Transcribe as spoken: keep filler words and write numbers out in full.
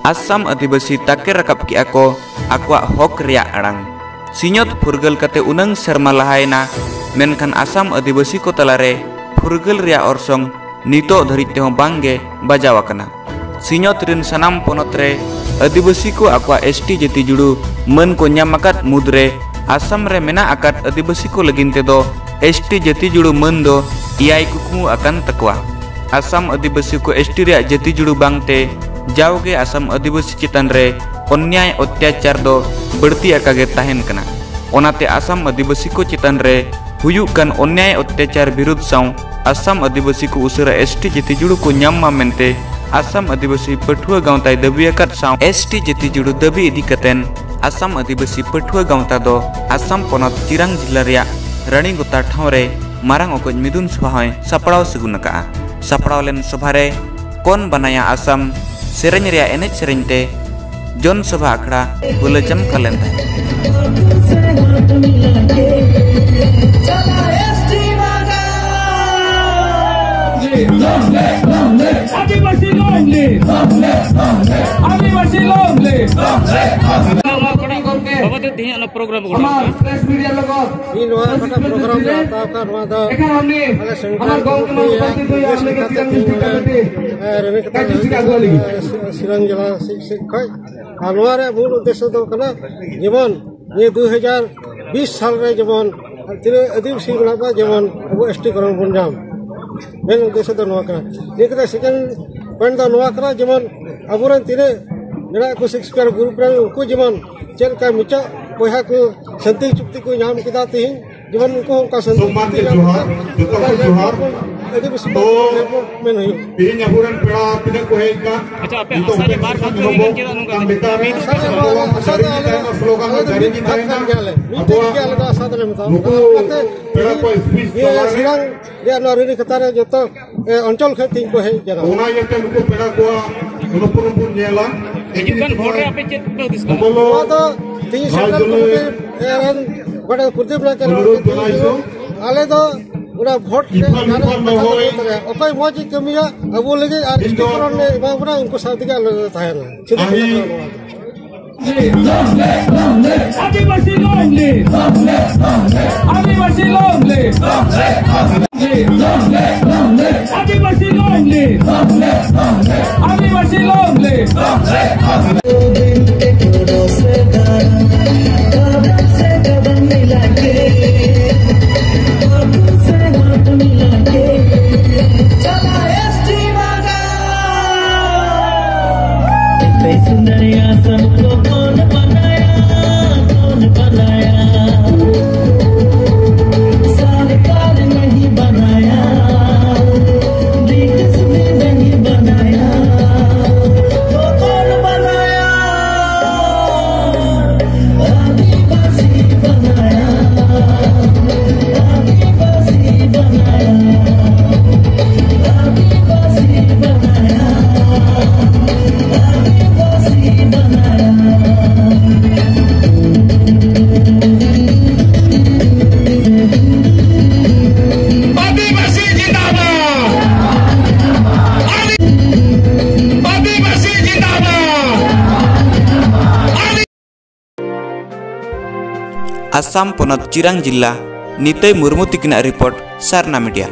ᱟᱥᱟᱢ ᱟᱹᱫᱤᱵᱟᱹᱥᱤ ᱛᱟᱠᱮ ᱨᱟᱠᱟᱵ ᱠᱮᱜᱼᱟ ᱠᱚ ᱟᱠᱚᱣᱟᱜ ᱦᱚᱠ ᱨᱮᱭᱟᱜ ᱟᱲᱟᱝ᱾ ᱥᱤᱧᱚᱛ ᱯᱷᱩᱨᱜᱟᱹᱞ ᱠᱟᱛᱮ ᱩᱱᱟᱹᱝ ᱥᱮᱨᱢᱟ ᱞᱟᱦᱟᱭᱮᱱᱟ, ᱢᱮᱱᱠᱷᱟᱱ ᱟᱥᱟᱢ ᱟᱹᱫᱤᱵᱟᱹᱥᱤ ᱠᱚ ᱛᱟᱞᱟᱨᱮ ᱯᱷᱩᱨᱜᱟᱹᱞ ᱨᱮᱭᱟᱜ ᱚᱨᱥᱚᱝ ᱱᱤᱛᱚᱜ ᱫᱷᱟᱹᱨᱤᱡ ᱛᱮᱦᱚᱸ ᱵᱟᱝ ᱜᱮ ᱵᱟᱡᱟᱣ ᱟᱠᱟᱱᱟ᱾ ᱥᱤᱧᱚᱛ ᱨᱤᱱ ᱥᱟᱱᱟᱢ ᱯᱚᱱᱚᱛ ᱨᱮ ᱟᱹᱫᱤᱵᱟᱹᱥᱤ ᱠᱚ ᱟᱠᱚᱣᱟᱜ ᱮᱥ ᱴᱤ ᱡᱟᱹᱛᱤ ᱡᱩᱲᱩ ᱢᱟᱹᱱ ᱠᱚ ᱧᱟᱢ ᱟᱠᱟᱫ ᱢᱩᱫᱽᱨᱮ ᱟᱥᱟᱢ ᱨᱮ ᱢᱮᱱᱟᱜ ᱟᱠᱟᱫ ᱟᱹᱫᱤᱵᱟᱹᱥᱤ ᱠᱚ ᱞᱟᱹᱜᱤᱫ ᱛᱮᱫᱚ ᱮᱥ ᱴᱤ ᱡᱟᱹᱛᱤ ᱡᱩᱲᱩ ᱢᱟᱹᱱ ᱫᱚ ᱮᱭᱟᱭ ᱠᱩᱠᱢᱩ ᱟᱠᱟᱱ ᱛᱟᱠᱚᱣᱟ᱾ ᱟᱥᱟᱢ ᱟᱹᱫᱤᱵᱟᱹᱥᱤ ᱠᱚ ᱮᱥ ᱴᱤ ᱨᱮᱭᱟᱜ ᱡᱟᱹᱛᱤ ᱡᱩᱲᱩ ᱵᱟᱝᱛᱮ ᱡᱟᱣᱜᱮ ᱟᱥᱟᱢ ᱟᱹᱫᱤᱵᱟᱹᱥᱤ ᱪᱮᱛᱟᱱ ᱨᱮ ᱚᱱᱱᱭᱟᱭ ᱚᱛᱛᱟᱪᱟᱨ ᱫᱚ ᱵᱟᱹᱲᱛᱤ ᱟᱠᱟ ᱜᱮ ᱛᱟᱦᱮᱱ ᱠᱟᱱᱟ᱾ ᱚᱱᱟᱛᱮ ᱟᱥᱟᱢ ᱟᱹᱫᱤᱵᱟᱹᱥᱤ ᱠᱚ ᱪᱮᱛᱟᱱ ᱨᱮ ᱦᱩᱭᱩᱜ ᱠᱟᱱ ᱚᱱᱱᱭᱟᱭ ᱚᱛᱛᱟᱪᱟᱨ ᱵᱤᱨᱩᱫᱷ ᱥᱟᱶ ᱟᱥᱟᱢ ᱟᱹᱫᱤᱵᱟᱹᱥᱤ ᱠᱚ ᱩᱥᱟᱹᱨᱟ ᱮᱥ ᱴᱤ ᱡᱟᱹᱛᱤ ᱡᱩᱲᱩ ᱠᱚ ᱧᱟᱢ ᱢᱟ ᱢᱮᱱᱛᱮ ᱟᱥᱟᱢ ᱟᱹᱫᱤᱵᱟᱹᱥᱤ ᱯᱟᱹᱴᱷᱩᱣᱟᱹ ᱜᱟᱶᱛᱟᱭ ᱫᱟᱹᱵᱤ ᱟᱠᱟᱫ ᱥᱟᱶ ᱮᱥ ᱴᱤ ᱡᱟᱹᱛᱤ ᱡᱩᱲᱩ ᱫᱟᱹᱵᱤ ᱤᱫᱤ ᱠᱟᱛᱮᱱ ᱟᱥᱟᱢ ᱟᱹᱫᱤᱵᱟᱹᱥᱤ ᱯᱟᱹᱴᱷᱩᱣᱟᱹ ᱜᱟᱶᱛᱟ ᱫᱚ ᱟᱥᱟᱢ ᱯᱚᱱᱚᱛ ᱪᱤᱨᱟᱝ ᱡᱤᱞᱟ ᱨᱮᱭᱟᱜ ᱨᱟᱱᱤᱜᱚᱛᱟ ᱴᱷᱟᱶ ᱨᱮ ᱢᱟᱨᱟᱝ ᱚᱠᱚᱡ ᱢᱤᱫᱩᱱ ᱥᱚᱵᱷᱟ ᱦᱚᱸᱭ ᱥᱟᱯᱲᱟᱣ ᱥᱟᱹᱜᱩᱱ ᱟᱠᱟᱫᱼᱟ᱾ ᱥᱟᱯᱲᱟᱣ ᱞᱮᱱ ᱥᱚᱵᱷᱟ ᱨᱮ ᱠᱚᱱ ᱵᱟᱱᱟᱭᱟ ᱟᱥᱟᱢ ᱥᱮᱨᱮᱧ ᱨᱮᱭᱟᱜ ᱮᱱᱮᱡ ᱥᱮᱨᱮᱧ ᱛᱮ ᱡᱚᱱ ᱥᱚᱵᱷᱟ ᱟᱠᱷᱲᱟ ᱦᱩᱞᱟᱹ ᱪᱟᱢᱠᱟ ᱞᱮᱱ ᱛᱟᱦᱮᱸᱫ᱾ ᱟᱹᱫᱤᱵᱟᱹᱥᱤ long live! ᱟᱹᱫᱤᱵᱟᱹᱥᱤ long live! ᱵᱟᱵᱟ ᱫᱚ ᱛᱮᱦᱮᱧ ᱚᱱᱟ program ᱠᱚ ᱚᱱᱟ press media ᱞᱚᱜᱚᱛ ᱤᱧ ᱱᱚᱣᱟ ᱚᱠᱟᱴᱟᱜ program ᱞᱮ ᱦᱟᱛᱟᱣ ᱟᱠᱟᱫ, ᱱᱚᱣᱟ ᱫᱚ ᱟᱞᱮ central committee ᱞᱮᱠᱟᱛᱮ ᱛᱮᱦᱮᱧ ᱱᱚᱰᱮ, ᱮ, ᱨᱮᱱᱤᱠᱟᱛᱟ ᱞᱟᱹᱜᱤᱫ ᱛᱮ, ᱮ, ᱥᱤᱞᱟᱝ ᱡᱮᱞᱟ ᱥᱮᱫ, ᱥᱮᱫ ᱠᱷᱚᱱ᱾ ᱟᱨ ᱱᱚᱣᱟ ᱨᱮᱭᱟᱜ ᱢᱩᱞ ᱩᱫᱽᱫᱮᱥᱥᱚ ᱫᱚ ᱠᱟᱱᱟ, ᱡᱮᱢᱚᱱ ᱱᱤᱭᱟᱹ ᱫᱩ ᱦᱟᱡᱟᱨ ᱵᱤᱥ ᱥᱟᱞ ᱨᱮ ᱡᱮᱢᱚᱱ ᱛᱤᱱᱟᱹᱜ ᱟᱹᱫᱤᱵᱟᱹᱥᱤ ᱢᱮᱱᱟᱜ ᱠᱚᱣᱟ, ᱡᱮᱢᱚᱱ ᱟᱵᱚ ᱮᱥ ᱴᱤ ᱠᱚᱨᱚᱱ ᱵᱚᱱ ᱧᱟᱢ, ᱢᱮᱱ ᱩᱫᱽᱫᱮᱥᱥᱚ ᱫᱚ ᱱᱚᱣᱟ ᱠᱟᱱᱟ᱾ ᱱᱤᱭᱟᱹ ᱠᱟᱛᱮ second point ᱫᱚ ᱱᱚᱣᱟ ᱠᱟᱱᱟ, ᱡᱮᱢᱚᱱ ᱟᱵᱚᱨᱮᱱ ᱛᱤᱱᱟᱹᱜ ᱢᱮᱱᱟᱜ ᱠᱚ Six Pillar group ᱨᱮᱱ, ᱩᱱᱠᱩ ᱡᱮᱢᱚᱱ ᱪᱮᱫ ᱞᱮᱠᱟ ᱢᱩᱪᱟᱹᱫ ᱵᱚᱭᱦᱟ ᱠᱚ ᱥᱟᱱᱛᱤ ᱪᱩᱠᱛᱤ ᱠᱚ ᱧᱟᱢ ᱠᱮᱫᱟ ᱛᱮᱦᱮᱧ, ᱡᱮᱢᱚᱱ ᱩᱱᱠᱩ ᱦᱚᱸ ᱚᱱᱠᱟ ᱥᱟᱱᱛᱤ ᱥᱚᱢᱢᱟᱱ ᱪᱩᱠᱛᱤ ᱛᱮ ᱧᱟᱢ ᱡᱚᱦᱟᱨ, ᱠᱮᱫᱟ᱾ ᱡᱚᱛᱚ ᱚᱱᱟ ᱠᱚ ᱡᱚᱦᱟᱨ᱾ ᱟᱹᱫᱤᱵᱟᱹᱥᱤ ᱛᱚ, ᱰᱮᱵᱷᱞᱚᱯᱢᱮᱱᱴ ᱦᱩᱭᱩᱜ᱾ ᱛᱮᱦᱮᱧ ᱟᱵᱚᱨᱮᱱ ᱯᱮᱲᱟ ᱛᱤᱱᱟᱹᱜ ᱠᱚ ᱦᱮᱡ ᱟᱠᱟᱱ, ᱟᱪᱪᱷᱟ, ᱟᱯᱮ ᱱᱤᱛᱚᱜ ᱟᱥᱟ ᱨᱮ ᱵᱟᱨ ᱵᱟᱨ ᱠᱚ ᱦᱩᱭ ᱞᱮᱱ ᱪᱮᱫᱟᱜ ᱱᱚᱝᱠᱟ ᱢᱤᱫ ᱟᱥᱟ ᱨᱮ ᱟᱞᱮ, ᱟᱥᱟ ᱫᱚ ᱟᱞᱮ, ᱟᱞᱮ ᱫᱚ ᱢᱤᱫ ᱠᱟᱛᱷᱟ ᱠᱟᱱ ᱜᱮᱭᱟᱞᱮ, ᱢᱤᱫᱴᱮᱱ ᱜᱮ ᱟᱞᱮ ᱫᱚ ᱟᱥᱟ ᱫᱚᱞᱮ ᱢᱮᱛᱟᱣᱟ᱾ ᱱᱩᱠᱩ ᱚᱱᱟᱛᱮ ᱯᱮᱲᱟ ᱠᱚ ᱛᱮᱦᱮᱧ speech ᱱᱤᱭᱟᱹ ᱛᱟᱞᱟᱨᱮ ᱥᱤᱞᱟᱝ ᱨᱮᱭᱟᱜ ᱱᱚᱣᱟ ᱨᱤᱱᱤ ᱠᱟᱛᱷᱟ ᱨᱮ ᱡᱚᱛᱚ, ᱮ, ᱚᱧᱪᱚᱞ ᱠᱷᱚᱱ ᱛᱮᱦᱮᱧ ᱠᱚ ᱦᱮᱡ ᱟᱠᱟᱱᱟ᱾ ᱚᱱᱟ ᱤᱭᱟᱹᱛᱮ ᱱᱩᱠᱩ ᱯᱮᱲᱟ ᱠᱚᱣᱟᱜ ᱩᱱᱩᱯᱩᱨᱩᱢ ᱵᱚᱱ ᱧᱮᱞᱟ᱾ ᱦᱤᱡᱩᱜ ᱠᱟᱱ ᱵᱷᱳᱴ ᱨᱮ ᱟᱯᱮ ᱪᱮᱫ ᱯᱮ ᱦᱩᱫᱤᱥ ᱠᱟᱱᱟ? ᱱᱚᱣᱟ ᱫᱚ ᱛᱮᱦᱮᱧ central committee ᱨᱮᱱ ᱚᱠᱟᱴᱟᱜ ᱯᱨᱚᱫᱤᱯ ᱱᱟᱭᱠᱮ ᱨᱚᱲ ᱠᱮᱫ ᱛᱮᱦᱮᱧ ᱟᱞᱮ ᱫᱚ ᱚᱱᱟ ᱵᱷᱳᱴ ᱨᱮ ᱚᱠᱚᱭ ᱢᱚᱡᱽ ᱮ ᱠᱟᱹᱢᱤᱭᱟ ᱟᱵᱚ ᱞᱟᱹᱜᱤᱫ ᱟᱨ ᱥᱴᱤᱠᱟᱨ ᱮ ᱮᱢᱟ ᱵᱚᱱᱟ, ᱩᱱᱠᱩ ᱥᱟᱶ ᱛᱮᱜᱮ ᱟᱞᱮ ᱞᱮ ᱛᱟᱦᱮᱱᱟ᱾ ᱥᱤᱫᱷᱩ ᱠᱟᱹᱱᱦᱩ ᱱᱚᱣᱟ ᱫᱚ᱾ ᱟᱹᱫᱤᱵᱟᱹᱥᱤ long live! ᱟᱹᱫᱤᱵᱟᱹᱥᱤ long live! ᱟᱹᱫᱤᱵᱟᱹᱥᱤ long live! ᱟᱹᱫᱤᱵᱟᱹᱥᱤ long live! ᱟᱹᱫᱤᱵᱟᱹᱥᱤ ᱡᱤᱱᱫᱟᱵᱟᱫ! ᱟᱹᱫᱤ-, ᱟᱹᱫᱤᱵᱟᱹᱥᱤ ᱡᱤᱱᱫᱟᱵᱟᱫ! ᱟᱥᱟᱢ ᱯᱚᱱᱚᱛ ᱪᱤᱨᱟᱝ ᱡᱤᱞᱟ, ᱱᱤᱛᱟᱹᱭ ᱢᱩᱨᱢᱩ ᱛᱤᱠᱤᱱᱟᱜ ᱨᱤᱯᱳᱨᱴ, ᱥᱟᱨᱱᱟ ᱢᱤᱰᱤᱭᱟ᱾